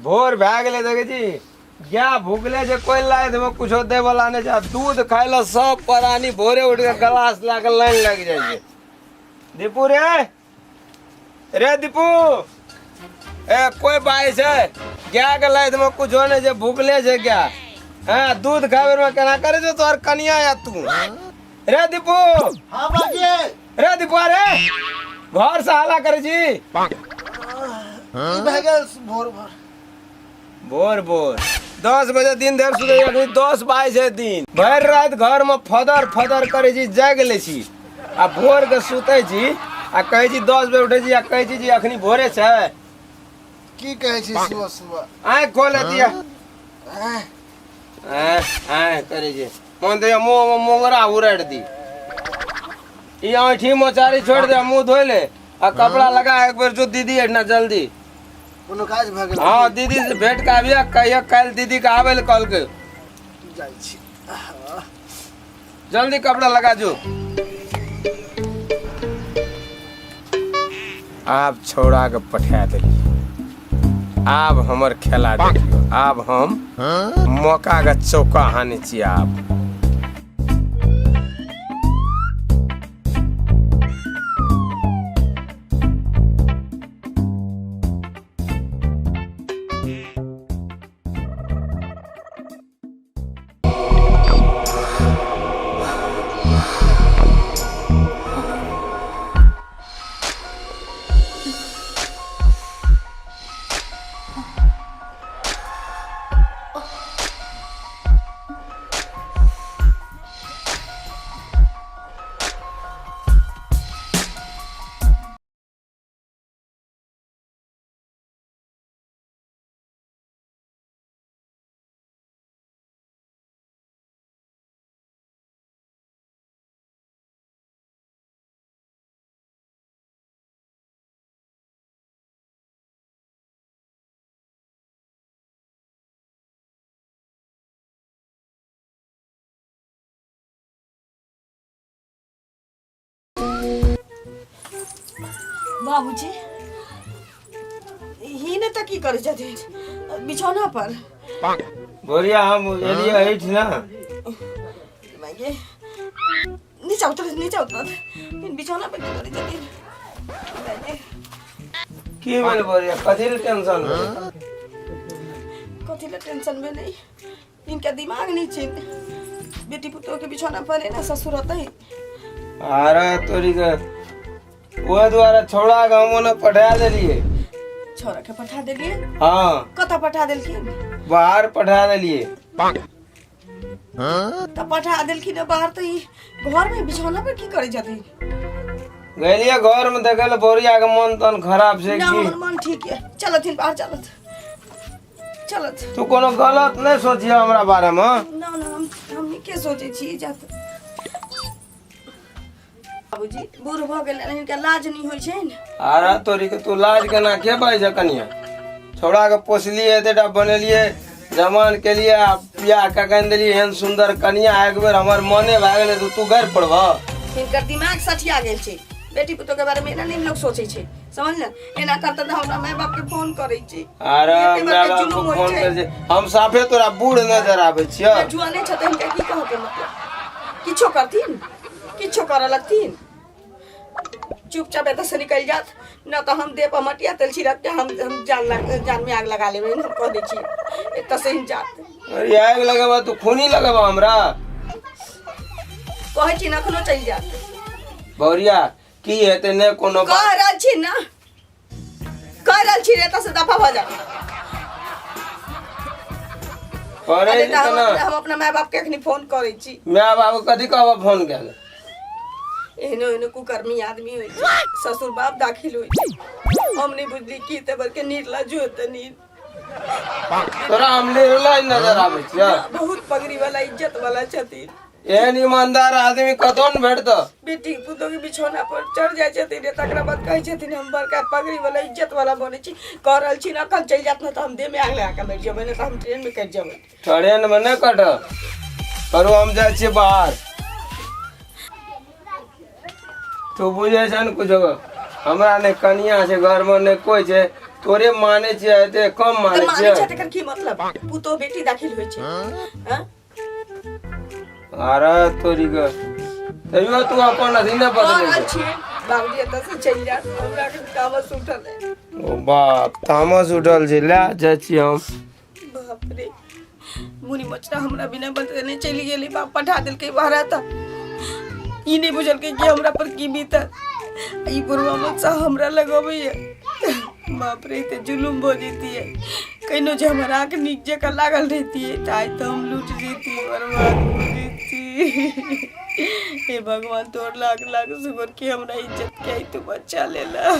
भोर भए गेलै देखै छी गाय भुकले छै कोइ लाइथ मे कुछो दै वाला नहि छै आ दूध खाय लए सब प्राणी भोरे उठि कऽ ग्लास लए कऽ लाइन लागि जाइ छै। दीपू रे, रे दीपू, ए कोइ बाइ छै? गाय के लाइथ मे कुछो नहि छै, भुकले छै गाय। हँ, दूध खाय बेर मे केना करै छौ तोहर कनिया या तू? रे दीपू। हाँ बाजे। रे दीपू, अरे घर से हल्ला करै छी। की भए गेल भोर भोर? भोर भोर 10 बजे दिन धरि सुतै छी, अखनी 10 बाजै छै दिन। भरि राति घर मे फदर फदर करै छी, जागि लै छी आ भोर के सुतै छी आ कहै छी 10 बजे उठै छी आ कहै छी जे अखनी भोरे छै। की कहै छी सुबह सुबह? आँखि खोल दिया। आँय आँय करै छै, मन तऽ मुँह मे मोंगरा उड़ारि दी। ई आँठी मोचारी छोड़ि दे, मुँह धोइ ले आ कपड़ा लगा एक बेर जो दीदी एहिठिना जल्दी। कोनो काज भए गेल? हाँ, दीदी से भेंट के आबिया, कहिया काल्हि दीदी के आबै लए कहलकै। जाइ छी। जल्दी कपड़ा लगा जो। आब छौड़ा के पठा देलियै, आब हमर खेला देखियौ। आब हम मौका के चौका हानि छी आब। बाबूजी ही ने तऽ की करै छथिन बिछौना पर? बोलिया, हम एलियै एहिठ ना। माइगे, नीचा उतर, नीचा उतर। बिछौना पर की करै छथिन माइगे? की भेल बोलिया, कथी ले टेंशन भेल? कथी लए टेंशन भेलै? इनका दिमाग नहीं छै। बेटी पुतोह के बिछौना पर ना ससुर होतै। अरे तोरी के, ओहि दुआरे छौड़ा के हम ओने पठा देलियै। छौड़ा के पठा देलियै? हाँ। कतऽ पठा देलखिन? बाहर पठा देलियै। तऽ पठा देलखिन बाहर तऽ ई घर में बिछौना पर की करै छथिन? गेलियै घर में देखै लए, बोरिया के मन तन खराब छै। ना। की? हमर मन ठीक है, चलथिन बाहर, चलत चलत। तू कोनो गलत नहीं सोचिय हमरा बारे में। ना ना, हम नीके सोचै छी। जात बाबूजी बूढ़ भऽ गेल, हिनका लाज नहि होइ छै? अरे तोरी के, तू लाज केना के पाइ छै कनिया? छौड़ा के पोसलिए, एतेटा बनेलिए, जमान के लिए आ बियाह कऽ के देलिए एहन सुंदर कनिया। एक बेर हमर मने भए गेलै तऽ तू गारि पड़बह? हिनकर दिमाग सठिया गेल छै। बेटी पुतोह के बारे में एना नहीं लोग सोचै छै, समझ ने? एना करते तऽ हमरा माय बाप के फोन करै छी। अरे एते माय बड़का बाप जुलुम के होइ फोन छै। कर छै, हम साफे तोरा बूढ़ नजर आबै छियौ? जुआने छै तऽ हिनका की कहके मतलब? किछो करथिन, किछो करऽ लगथिन। चुपचाप एतऽ से निकलि जात न तऽ हम देह पर मटिया तेल छिड़क के हम जान जान में आग लगा लेबै। हम कह दै छी, एतऽ से ही जात। अरे आगि लगेबा तू? खूनी लगेबा हमरा? कहै छी ने, एखनो चलि जात। बौरिया, की हेतै? नहि कोनो कह बात। रहल छी ने, कह रहल छी, एतऽ से दफा भऽ जा। करै अरे छै तऽ तऽ हम ना। हम अपना माय बाप के एखनी फोन करै छी। माय बाबू कथी कहबा फोन कए? एहनो एहनो कुकर्मी आदमी होइ छै, ससुर बाप दाखिल होइ छै। हम नहि बुझली की तऽ बड़के निर्लज होते नी। तोरा हम निर्लज नजर आबै छियै? बहुत पगड़ी वाला, इज्जत वाला छथिन। एहन ईमानदार आदमी कतौ ने भेटत। बेटी पुतोह के बिछौना पर चढ़ जाइ छथिन रे, तकरा बाद कहै छथिन हम बड़का पगड़ी वाला, इज्जत वाला बनै छी। कह रहल छी ने, अखन चलि जायत ने तऽ हम देह में आग लगा के मरि जेबै, नहि तऽ हम ट्रेन में कटि जेबै। ट्रेन में नहि कटब करू, हम जाइ छियै बाहर। तू बुझै छ ने कुछो? हमरा नहि कनिया छै घरमे, नहि कोइ छै। तोरे माने छियै एते कम तऽ माने मानै छै छियै तकर की मतलब पुतोह बेटी दाखिल होइ छै हँ? अरे तोरी के तैयो तू अपन अथी नहि कऽ बदलै रहल छियै बाबूजी एतऽ से चलि जायत हमरा के तामस उठल है ओ बाप तामस उठल छै लए जाइ छी हम बाप रे मुनि मचरा हमरा बिना बतेने चलि गेली बाप पठा देलकै बहरा तऽ ई नहि बुझलकै कि हमरा पर की बीतल ई बुढ़वा मचा हमरा लगबैए बाप रे तऽ जुलुम भऽ जैतियै कहिनो जे हमर आँख नीक जकाँ लागल रहितियै तऽ आइ तऽ हम लूट जैतियै बर्बाद भऽ जैतियै हे भगवान तोहर लाख लाख शुक्र कि हमरा इज्जत के आइ तू बचा लेला।